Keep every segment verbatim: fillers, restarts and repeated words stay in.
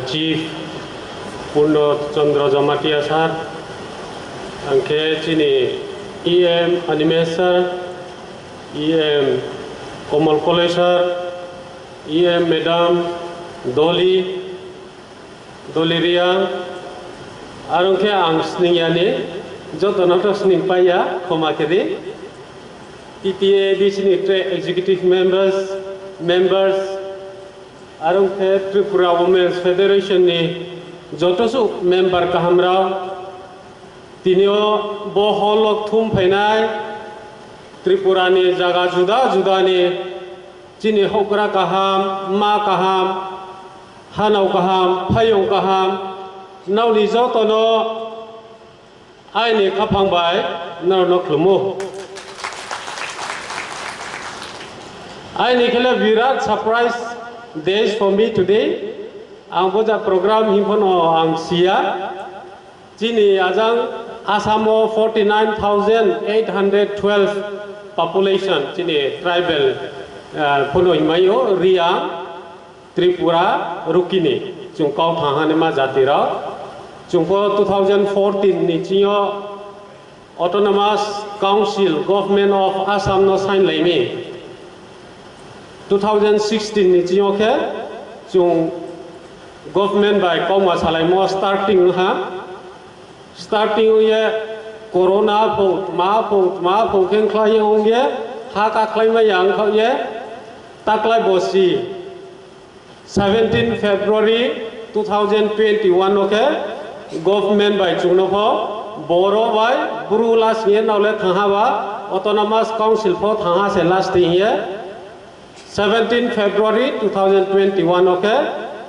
Chief Purno Chandra Jamatia sir, angkhe chini E M Animesh sir, E M Komal Koloi sir, E M Madam Doli, Doli Riang, arong khe ang sningyani, jotono to sning paiya, khoma khe di. T T A A D C ni tre executive members, members, arong khe Tripura Women's Federation ni joto su member kaham rao, tini o bo hall o thum phainai Tripura ni jaga juda juda ni chini hokra kaham, ma kaham, hanao kaham, phayong kaham, naoni jotono aini khaphang bai norokno khlumo. Aini khele birat surprise days for me today. Ang boja program himphano ang siya. Chini ajang Assam o forty nine thousand eight hundred twelve population chini tribal, eh, phano himaio Riang, Tripura, Rukini, chwng kok thang hani ma jati rok. Chwng po two thousand fourteen ni chingo Autonomous Council Government of Assam no sign laimi. Two thousand sixteen ni chingo khe chwng government bai kokma salaimo starting ha. Starting ye corona phung, ma phung, ma phung khe khlai ye ong ye, ha ka khlai ma yang kha ye, taklai bosi. Seventeen February two thousand twenty-one o khe government bai chwngno pho boro bai bru last ye nole thangha ba Autonomous Council pho thangha se last ye seventeen February two thousand twenty-one o khe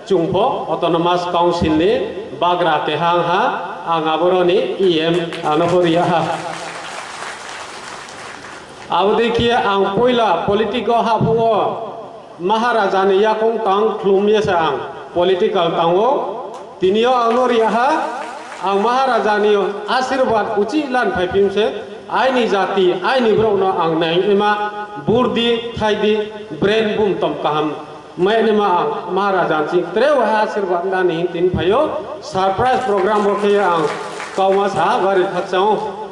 chwng pho Autonomous Council ni bagra kehang ha ang aboroni E M ano pho riya ha. Abo dei khe ang poila politic o haphuo Maharaja ni yakung tang khlum ye se ang political tango. Tini o ang no riya ha, ang Maharaja ni asirwad uchi lan phai phim se aini jati, aini borok no ang nai ma burdi, thaidi, brain bum tom kaham mai ni ma ang Maharaja ni tre wa ha asirwad nani tin phaio surprise program bo khe ang kauma sa bari thakchao.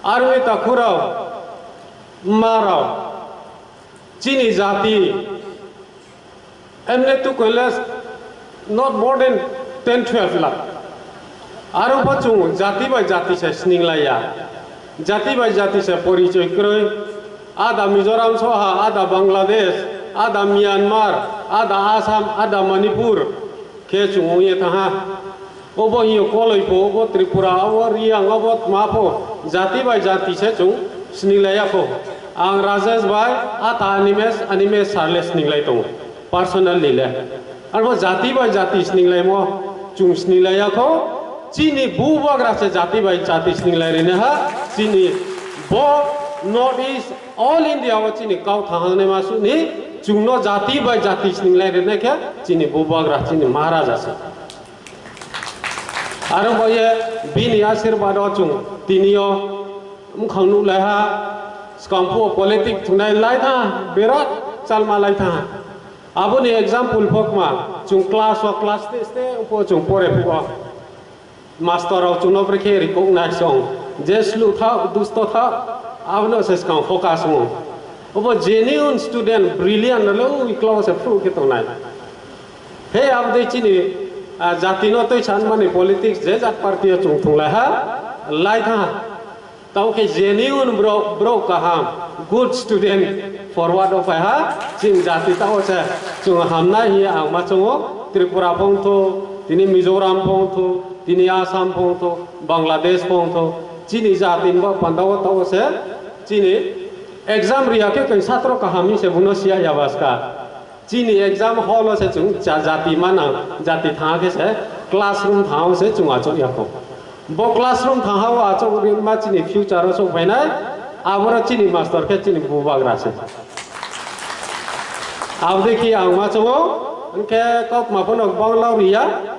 Arwi takhurao, marao, chini jati, emne tu koile not more than ten twelve lakh. Aro bo chwng jati bai jati se sninglaiya. Jati bai jati se porichoi kwrwi. Ada Mizoram soha, ada Bangladesh, ada Myanmar, ada Assam, ada Manipur khe chwng wngye tangha. Obo hiyo koloi pho, obo Tripura, obo Riyang, obo tma pho, jati bai jati se chwng sinilaia pho. Ang Rajesh bai, ata Animesh, Animesh sir le sinilai tongo, personally le. Arbo jati bai jati sinilaimo chwng sinilaia kho, chini bubagra se jati bai jati sinilai rine ha, chini bo North East, all India o chini kau thanghangnai ma suni, chwngno jati bai jati sinilai rine khe, chini bubagra, chini Maharaja se. Aro bo ye bini asirwad o chwng tini o wngkhang nuk lai ha, swkang phuo politic thungnai lai tha, berat chalma lai tha. Aboni example phokma, chwng class o class te ste phuo chwng pore phuo. Master rok chwngno bwrwi khe recognize song, je slu tha, dusto tha, abono se swkang focus mo. Obo genuine student, brilliant rok le ui klau se phuru khe tongnai. He abdei chini, ah, jati no twi san mani politics je jat party o chung thung lai ha, lai tha. Tamo khe genuine bro, bro kaham, good student forward o phai ha, chini jati tamo se chung hamnai hi ang ma chungo, Tripura phongtho, tini Mizoram phongtho, tini Assam phongtho, Bangladesh phongtho, chini jati ni ba panda o tamo se, chini exam riya khe koi satro kaham hi se buno siya yabaska. Chini exam hall o se chwng cha-, jati manang, jati thangha khe se classroom thangha se chwng achuk ya kho. Bo classroom thangha o achuk ri ma chini future o sok phainai, aboro chini master khe chini bubagra se. Abdei khe ang ma chungo, hwnkhe kok ma phano bangla riya.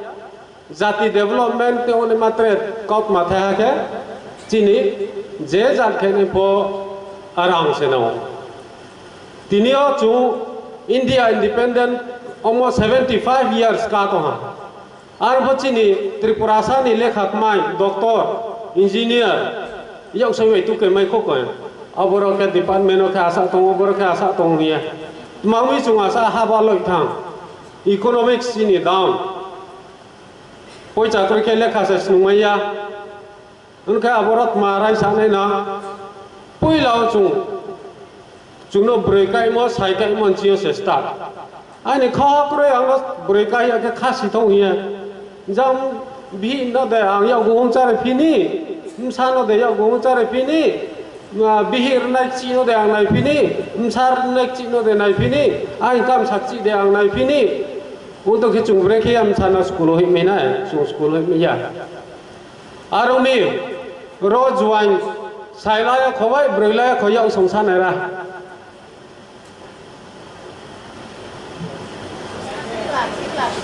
Jati development tei oni matre kok ma thai ha khe chini je jat khe ni pho arang se nao. Tini o chung India independent almost seventy five years ka tong ha. Arbo chini Tripurasa ni lekha kmai, doctor, engineer, yaksoi bai tuke mai khokoi. Aboro khe department o khe asa tongo, aboro khe asa tongo hiya. Tmangwi chwng asa haba loi thang. Economics chini down. Poicha kwrwi khe lekha se snungmaiya. Hwnkhe aboro tma rai sanai na. Puila o chwng, chwngno bwrwi kaimo, sai kaimo nchiyo se start. Ani kha kwrwi ang bwrwi kaiya khe kha sithok hiya. Jang bihik no de ang yago wng chare phini, msa no de yago wng chare phini, ma bihik rwnai chi no de ang nai phini, msa rwnai chi no de nai phini, ang kam sak chi de ang nai phini. Uto khe chwng bwrwi khe ya msa no school o himai nai, chwng school o himai ya. Aroni ro juain sailaya khobai, bwrwilaya khoyok songsa naira.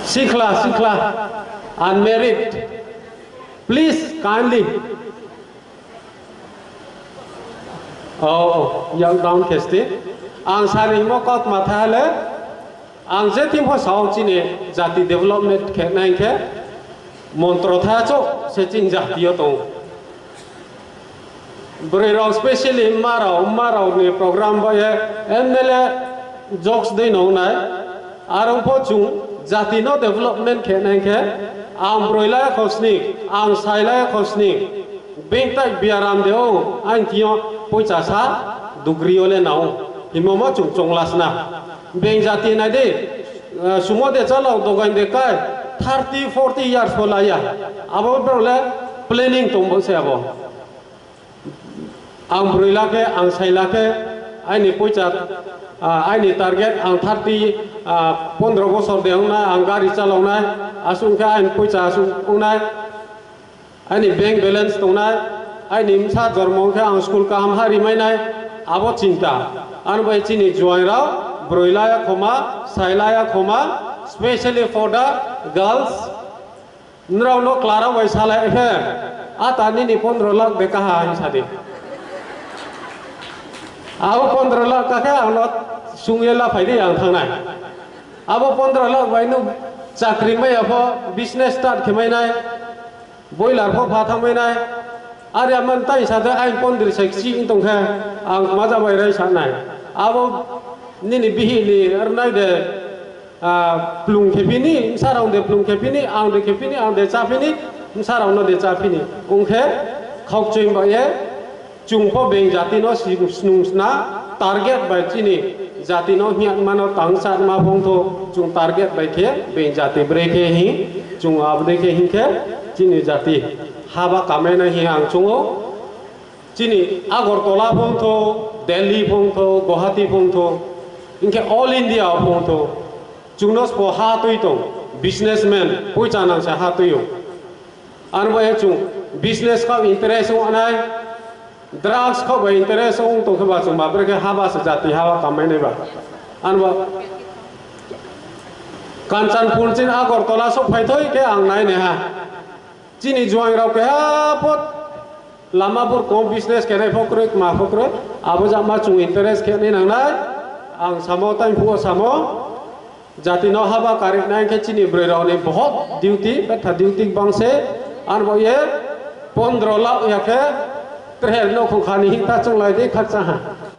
Sikla, sikla, unmarried. Please kindly. Oh, yang down kesti. Ang sari mo kot matha le. Ang je thim pho sao chini jati development khe nai khe montro tha chok se chini jati yo tong. Bwrwi rok specially ma rok, ma rok ni program ba ye M L A jokes dei nong nai. Aro pho chung jati no development khe nai khe ang bwrwi lai khosni, ang sai lai khosni. Beng tai biaram de o ang tio poicha sa dugri ole nao. Himo mo chung chonglasna. Beng jati nai de, eh, sumo de chalok dogan de kai thirty, forty years pho laya. Abo bro le planning tong bo se abo. Ang bwrwi lakhe, ang sai lakhe, aini poicha, ah, aini target ang thirty, ah, pondro bosor de wngnai, ang gari chaloknai, aswk khe aini poicha aswk wngnai. Ani bank balance tongnai, ani bwsa jormo wngkhe ang school kaham ha rimainai, abo chinta. Ani bai chini juaing rok bwrwi laya khoma, sai laya khoma, specially for the girls. Nrok no Clara bai salai khe, ata nini pondro lakh de kaha hinsa di. Abo pondro lakh kakhe ang no sungye la phai di ang thangnai. Abo pondro lakh bai no chakri maya pho business start khe mainai. Boiler pho pha thangmai nai. Ari aman tai sa de ain pondri sai si wng tong khe ang maja bai rai sa nai. Abo nini bihik ni arnai de, ah, plung khe bini, bwsa rok de plung khe bini, ang de khe bini, ang de cha bini, bwsa rok no de cha bini. Wng khe khok chwng ba ye. Chwng pho beng jati no si-, snung sna target bai chini jati no hiya mano tang sa ma phung tho chwng target bai khe beng jati bre khe hi chwng abde khe hinkhe chini jati haba kamai na hi ang chungo chini Agartala phung tho Delhi phung tho Guwahati phung tho hinkhe all India phung tho chwng no spo ha twi tong businessman puicha nang sa ha twi o. Ano bai chwng business kha interest wngnai, drugs kha bai interest wng tong khe ba chwng ba bre khe haba se jati haba kamai nai ba. Ano ba Kanchanpur chin Agartala sok phai thoi khe ang nai ne ha. Chini juaing rok khe ha pot lama bur kom business khe nai phokroi ma phokroi abo jama chwng interest khe nai nang nai. Ang samo tai phuo samo. Jati no haba karik nai khe chini bwrwi rok ni bohot duty, betha duty bang se, ano bo ye pondro lakh ya khe tre no khung kha ni hinta chwng lai de khakcha ha.